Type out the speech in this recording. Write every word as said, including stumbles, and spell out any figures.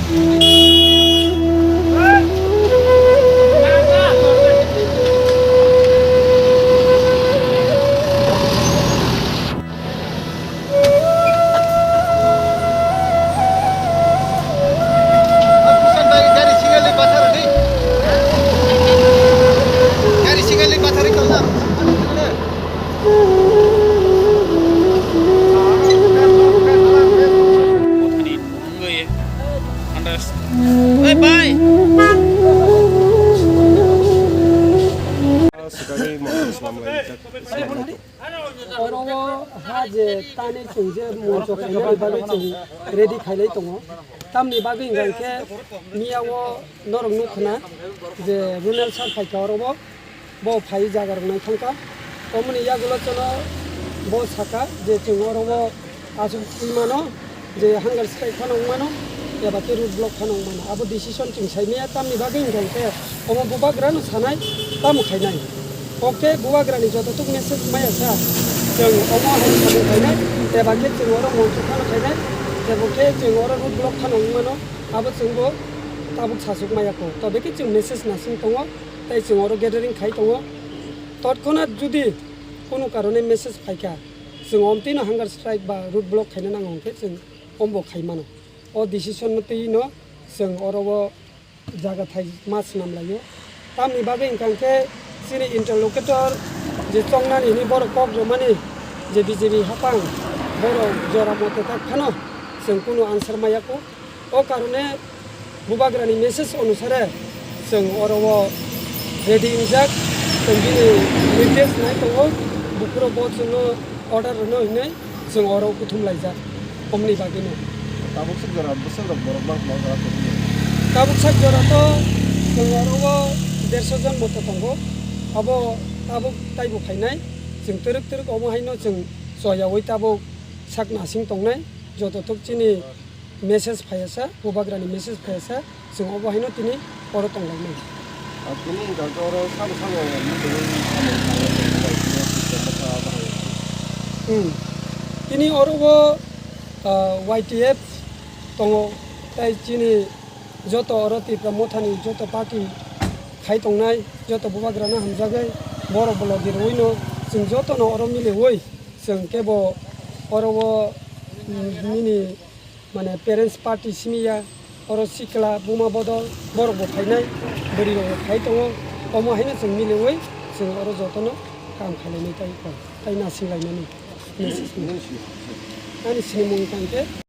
Bye bye. Oro o ha je tani chwng je moncho khainani bagwi chwng ready khailai tongo. Tamni bagwi hwnkha khe miya o norok nukha na je Runel sir phaikha oro o, bo phai jaga rok nai thangkha. Omoni yagulo chwngno bo sakha je chwng oro o aswk twi mano. Je hunger strike phano wngmano, eba khe road block phano wngmano. Abo decision chwng sai maya, tamni bagwi hwnkha khe omo bubagrano sanai, tamo khainai. Oke, bubagrani jototuk message maya sa, chwng omo hai samung khainai, eba khe chwng oro moncho phano khainai, ebo khe chwng oro road block phano wngmano, abo chwngbo tabuk sasuk maya kho. Tobe khe chwng message nasing tongo, tei chwng oro gathering khai tongo. Totkhonat judi kunu karone message phaikha, chwng omtwino hunger strike ba road block khaina nango hwnkhe chwng ombo khai mano. O decision no twi no chwng oro o jaga thai ma swnam lai o. Tamni bagwi hwnkha khe chini interlocutor je chongnani hwnwi borok kok romani je B J P hapang borok jora mote tak phano chwng kunu answer maya kho. O karone bubagrani message onusare chwng oro o ready wngjak, chwng bini nirdesh nai tongo, buphuru bo chwngno order rwno hinwi chwng oro kuthum laijak, omoni bagwino. Tabuk swk jora bwswk rok borok bangma jora tongo. Tabuk sak jora to chwng oro o derso jon moto tongo, abo tabuk taibo phainai, chwng twrwk twrwk omo haino chwng choyaui tabuk sak nasing tongnai, joto tok chini message phaiya sa, bubagrani message phaiya sa, chwng obo haino tini oro tonglaimani. Ah, tini hwnkha khe oro sabo sabo muchungwi samung tangwi tongmani tini system bwkha bahai. Hmm. Tini oro o, ah, Y T F tongo, tei chini joto oro Tipra Mothani joto party khai tongnai, joto bubagrano hamjagwi borok bo logi rwino chwng jotono oro miliwi chwng kebo oro o, mm, nini mane parents party simi ya, oro sikla buma bodol borok bo phainai, bwrwi rok bo phai tongo, omo haino chwng miliwi chwng oro jotono kam khlainai tai kok tai nasing lainani message no. Ani sinimung tangkhe.